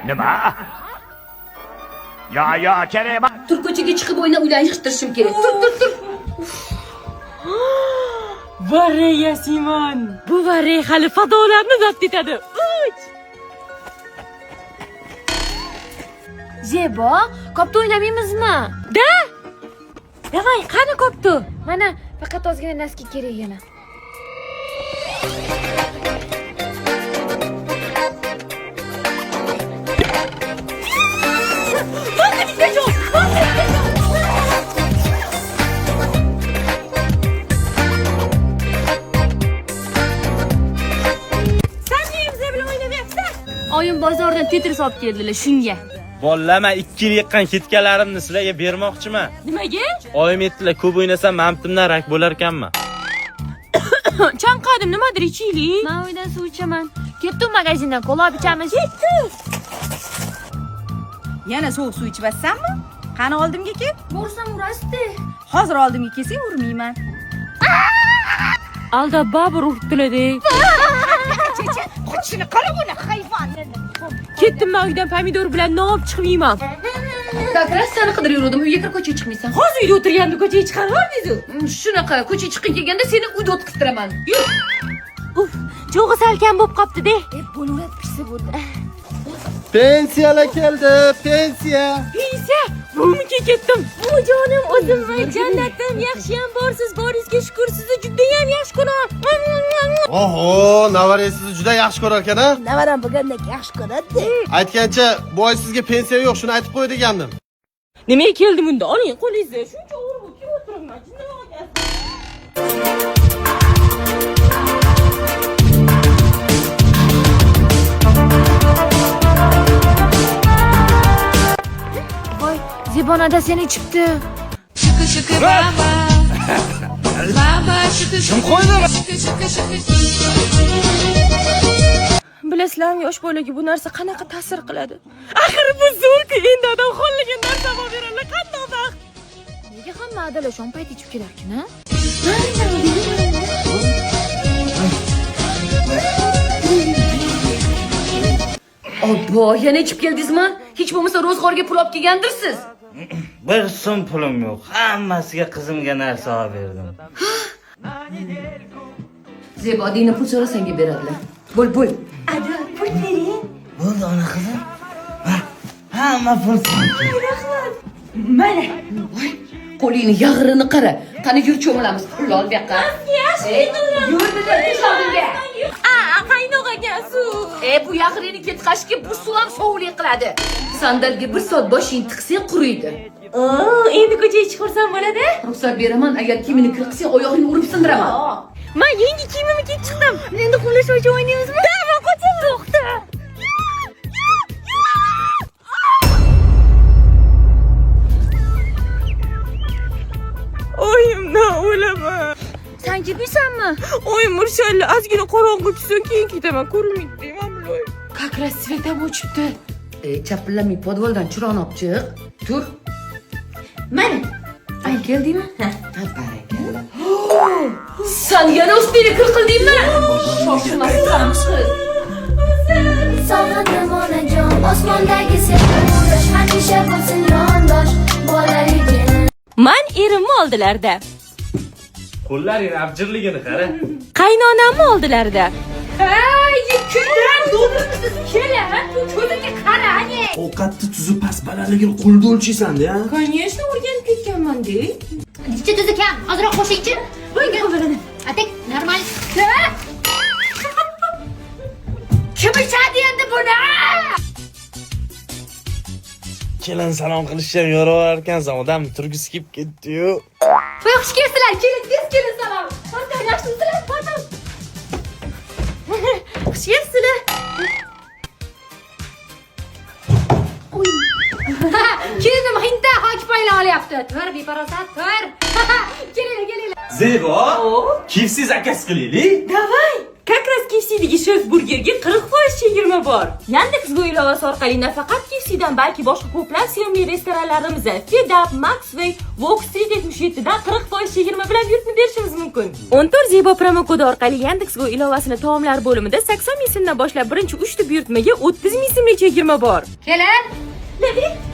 Nima? Yo, yo, kerak emas. Tur, ko'chaga chiqib o'yna, uylarni yig'ishtirishim kerak. Tur, tur, tur. Varey Yasiman. Bu varey hali fazolarni zabt etadi. Uch. Zebo, kopta o'ynamaymizmi? Da. Давай, qani koptu? Mana, faqat ozgina naski kerak yana. Sen nega biza bilan o'ynamayapsan? Oyim bozordan Tetris olib keldilar shunga. Bolalar, man 2 yil yiqqan ketkalarimni sizlarga bermoqchiman. Nimaga? Oyim aytdilar, ko'p o'ynasam mamtimdan rak bo'lar ekanman. Chanqadim, nimadir ichaylik. Men uydan suv ichaman. Ketdim magazindan kola olib ichamiz. Yana sovuq suv ichmassanmi? Qani oldimga kel. Borsam urasdi. Hozir oldimga kelsang urmayman. Alda babur uribdilar-de. Qochishini qara buni hayvon. Ketdim men uydan pomidor bilan non olib chiqmayman. Как раз seni qidirib yurdim. Uyga kirib ko'chaga chiqmaysan. Hozir uyda o'tirganda ko'chaga chiqarib yubordingiz-ku. Shunaqa ko'chaga chiqqing kelganda seni uyda o'tqiztiraman. Yur. Uf, cho'g'i sal kam bo'lib qopti-de. E, bo'laveradi, pishsa bo'ldi. Pensiyalar keldi, pensiya. Pensiya, buvimga ketdim. Buvijonim, o'zimmi, jannatim, yaxshiyam borsiz, boringizga shukur, sizni judayam yaxshi ko'raman. Oho, navarangiz sizni juda yaxshi ko'rar ekan a? Navaram bo'lgandek yaxshi ko'radi. Aytgancha, bu oy sizga pensiya yo'q, shuni aytib qo'y degandim. Nimaga keldim unda? Oling qo'lingizni. Shuncha o'g'ri bo'lib kelib o'tiribman. Jinni olgan. Voy, Zebonada seni ichibdi. Kim qo'ydi? Bilasizlarmi, yosh bolaga bu narsa qanaqa ta'sir qiladi? Axir bu zo'r-ku, endi odam xohlagan narsa olib beradilar. Qandoq baxt. Nega hamma adalar shom payti ichib kelarkin, a? Obbo, yana ichib keldingizmi? Hech bo'lmasa ro'zg'orga pul olib kelgandirsiz. Bir so'm pulim yo'q. Hammasiga qizimga narsa olib berdim. Zebo, adangdan pul so'ra, senga beradilar. Bo'l, bo'l. Ada, pul bering. Bo'ldi ona qizim. Ha, hamma pul seniki. Mana. Voy, qo'lingni yag'rini qara. Qani yur, cho'milamiz. Pulni ol bu yoqqa. Yur dedim, tush oldimga. A, qaynoq ekan suv. E, bu yag'rini ketqashga bu suv ham sovuqlik qiladi. Sandalga bir soat boshingni tiqsang quriydi. Oo, endi ko'chaga chiqarsam bo'ladi? Ruxsat beraman, agar kiyimini kir qilsang, oyog'ingni urib sindiraman. Men yangi kiyimimni kiyib chiqdim. Endi quvlash o'ynaymizmi? Da, men qochaman. To'xta. Oyimdan o'laman. San ketmaysanmi? Oyim murshalla ozgina qorong'i tushsin, keyin ketaman. Ko'rinmaydi deyman bular. Как раз свет ham o'chibdi. E, chapillamay podvaldan chiroqni olib chiq. Tur. Mana. Ay, keldingmi? Ha, barakalla. San yana ustingni kir qildingmi? Shoshmasdan chiq. Sog'indim onajon, osmondagi sevgi quyosh hamisha bo'lsin yondosh bolaligim. Man erimni oldilarida. Qo'llaring abjirligini qara. Qaynonamni oldilarida. Ay, kundan do'dirmisiz kelin? Ko'ziga qara, ane. Ovqatni tuzi past balandligini qo'lda o'lchaysan-da, a? Конечно, o'rganib ketganman-da. Necha tuzi kam, ozroq qo'shingchi. Atak, normal. Kim ichadi endi buni? Kelin salom qilishga ham yoraverar ekansan, odam turgisi kelib ketdi-yu. Voy, xush kelibsizlar. Kelin, tez kelin salom. Xotin, yaxshimisizlar? Xotin. Xush kelibsizlar. Kelinim hindda hoki payla olyapti. Tur, beparasat, tur. Kelinglar, kelinglar. Zebo, KFC zakaz qilaylik. Давай. Как раз KFCdagi shef burgerga 40% chegirma bor. Yandex Go ilovasi orqali nafaqat KFCdan, balki boshqa ko'plab sevimli restoranlarimiz Fedap, Maxway, Walk Street 77 dan 40% chegirma bilan buyurtma berishimiz mumkin. 14 Zebo promokodi orqali Yandex Go ilovasini taomlar bo'limida 80 ming so'mdan boshlab birinchi 3 ta buyurtmaga 30 ming so'mlik chegirma bor. Kelin.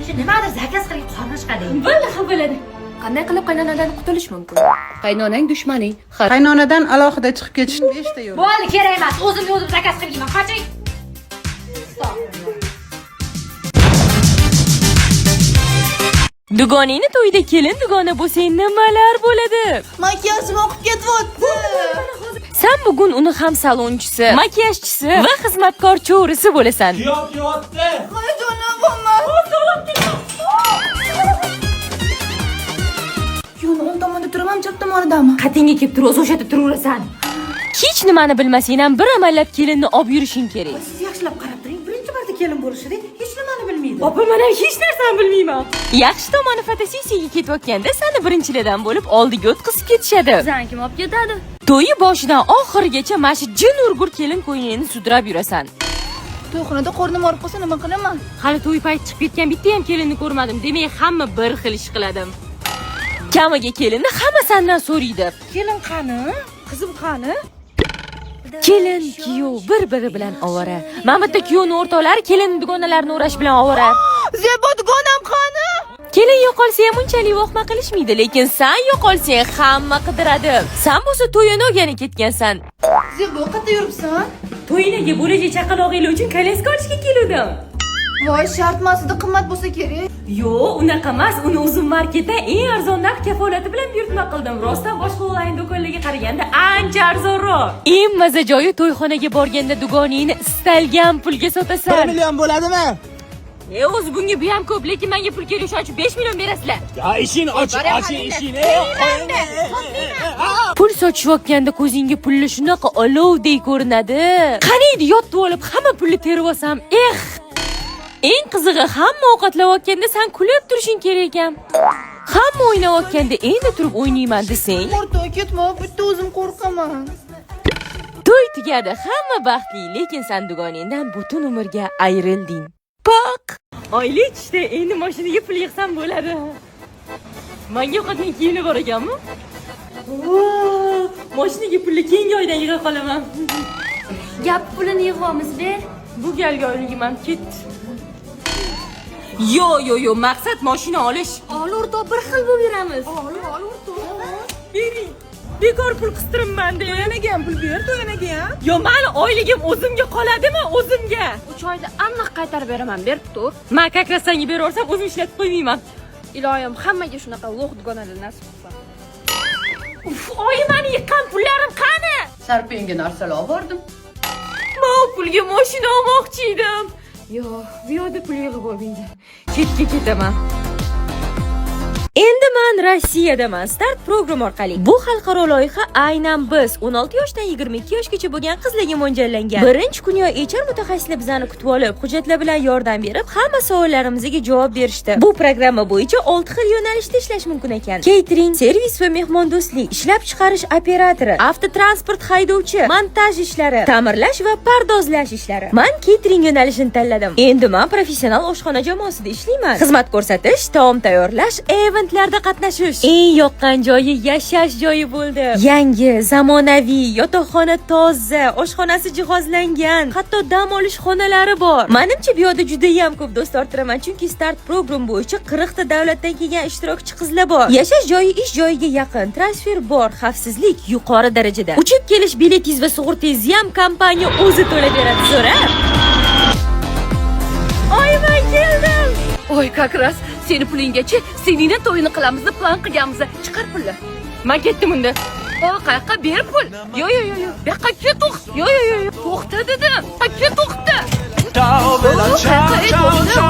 Shu nimadir заказ qilib qorni chiqadi. Bo'ldi, xafa bo'ladi. Qanday qilib qaynonadan qutulish mumkin? Qaynonang dushmaning. Har Qaynonadan alohida chiqib ketishning beshta yo'li. Bo'ldi, kerak emas. O'zimga o'zim заказ qilib yeyman. Qoching. Dugoningni to'yida kelin dugona bo'lsang nimalar bo'ladi? Makiyajim oqib ketyapti. Sen bugun uni ham salonchisi, makiyajchisi va xizmatkor cho'risi bo'lasan. Kuyov kelyapti. Kuyovni o'ng tomonda turaman, chap tomonidami? Qatingga kelib tur, o'zi o'sha yerda turaverasan. Hech nimani bilmasang ham bir amallab kelinni olib yurishing kerak. Siz yaxshilab qarab turing. Birinchi marta kelin bo'lishida hech nimani bilmaydi. Opa, men ham hech narsani bilmayman. Yaxshi tomoni fotosessiyaga ketayotganda seni birinchilardan bo'lib oldiga o'tkazib ketishadi. Bizani kim olib ketadi? To'yi boshidan oxirigacha mana shu jin urgur kelin ko'ylagini sudrab yurasan. To'yxonada qornim og'rib qolsa nima qilaman? Hali to'y payti chiqib ketgan bitta ham kelinni ko'rmadim. Demak, hamma bir xil ish qiladi. Kamiga kelinni hamma sandan so'raydi. Kelin qani? Qizim qani? Kelin, kuyov bir-biri bilan ovora. Mana bitta kuyovni o'rtoqlari kelin dugonalarini o'rash bilan ovora. Zebo dugonam qani? Kelin yo'qolsa ham unchalik vohma qilishmaydi, lekin san yo'qolsang hamma qidiradi. San bo'lsa to'yini o'rgani ketgansan. Zebo, qayerda yuribsan? To'yinaga bo'lajak chaqalog'inglar uchun kolyaska olishga keluvdim. Voy, shartmasida qimmat bo'lsa kerak. Yo'q, unaqa emas. Uni o'zim marketdan eng arzon narx kafolati bilan buyurtma qildim. Rostdan boshqa onlayn do'konlarga qaraganda ancha arzonroq. Eng maza joyi to'yxonaga borganda dugoningni istalgan pulga sotasan. 1 million bo'ladimi? O'zi bunga bu ham ko'p, lekin menga pul kerak, o'shaning uchun 5 million berasizlar. Ya ishingni och, oching ishingni. Pul sochayotganda ko'zingga pulli shunaqa olovdek ko'rinadi. Qaniydi yotib olib hamma pulni terib olsam, eh! Eng qizig'i hamma ovqatlayotganda san kulib turishing kerak ekan. Hamma o'ynayotganda endi turib o'ynayman desang, O'rtoq ketma, bitta o'zim qo'rqaman. to'y tugadi, hamma baxtli, lekin san dugoningdan butun umrga ayrilding. Poq! Oylik tushdi, endi mashinaga pul yig'sam bo'ladi. Menga yoqadigan kiyimlar bor ekanmi? Mashinaga pulni keyingi oydan yig'a qolaman. Gap pulini yig'amiz be. Bu galgi oyligim ham ketdi. Yo, yo, yo, maqsad mashina olish. Ol o'rtoq, bir xil bo'lib yuramiz. Bering. Bekor pul qistiribman de. To'yanaga ham pul ber, to'yanaga ham. Yo, mani oyligim o'zimga qoladimi, o'zimga? 3 oyda aniq qaytarib beraman, berib tur. Men как раз senga beraversam o'zim ishlatib qo'ymayman. Iloyim hammaga shunaqa lo'q dugonalar nasib qilsin. Uf, oyi, mani yiqqan pullarim qani? Sarpengga narsalar olib bordim. Men u pulga mashina olmoqchi edim. Yo'q, bu yoqda pul yig'ib olmaydi. Chetga ketaman. Endi men Rossiyadaman. Start program orqali. Bu xalqaro loyiha aynan biz 16 yoshdan 22 yoshgacha bo'lgan qizlarga mo'ljallangan. Birinchi kuni HR mutaxassislar bizani kutib olib, hujjatlar bilan yordam berib, hamma savollarimizga javob berishdi. Bu programma bo'yicha 6 xil yo'nalishda ishlash mumkin ekan. Catering, servis va mehmondo'stlik, ishlab chiqarish operatori, avtotransport haydovchi, montaj ishlari, ta'mirlash va pardozlash ishlari. Men catering yo'nalishini tanladim. Endi men professional oshxona jamoasida ishlayman. Xizmat ko'rsatish, taom tayyorlash, eventlarda qatnashish. Eng yoqqan joyi yashash joyi bo'ldi. Yangi, zamonaviy, yotoqxona toza, oshxonasi jihozlangan, hatto dam olish xonalari bor. Menimcha bu yerda juda ham ko'p do'st orttiraman, chunki start program bo'yicha 40 ta davlatdan kelgan ishtirokchi qizlar bor. Yashash joyi ish joyiga yaqin, transfer bor, xavfsizlik yuqori darajada. Uchib kelish biletingiz va sug'urtangizni ham kompaniya o'zi to'lab beradi, zo'ra. Oy, men keldim. Oy, как раз seni pulinggacha seningni to'yini qilamiz deb plan qilganmiz. Chiqar pulni. Men ketdim unda. O, qayoqqa ber pul? Yo, yo, yo, yo. Bu yoqqa kel, to'xta. Yo, yo, yo, yo. To'xta dedim. Kel, to'xta. Ciao, bella, ciao, ciao, ciao.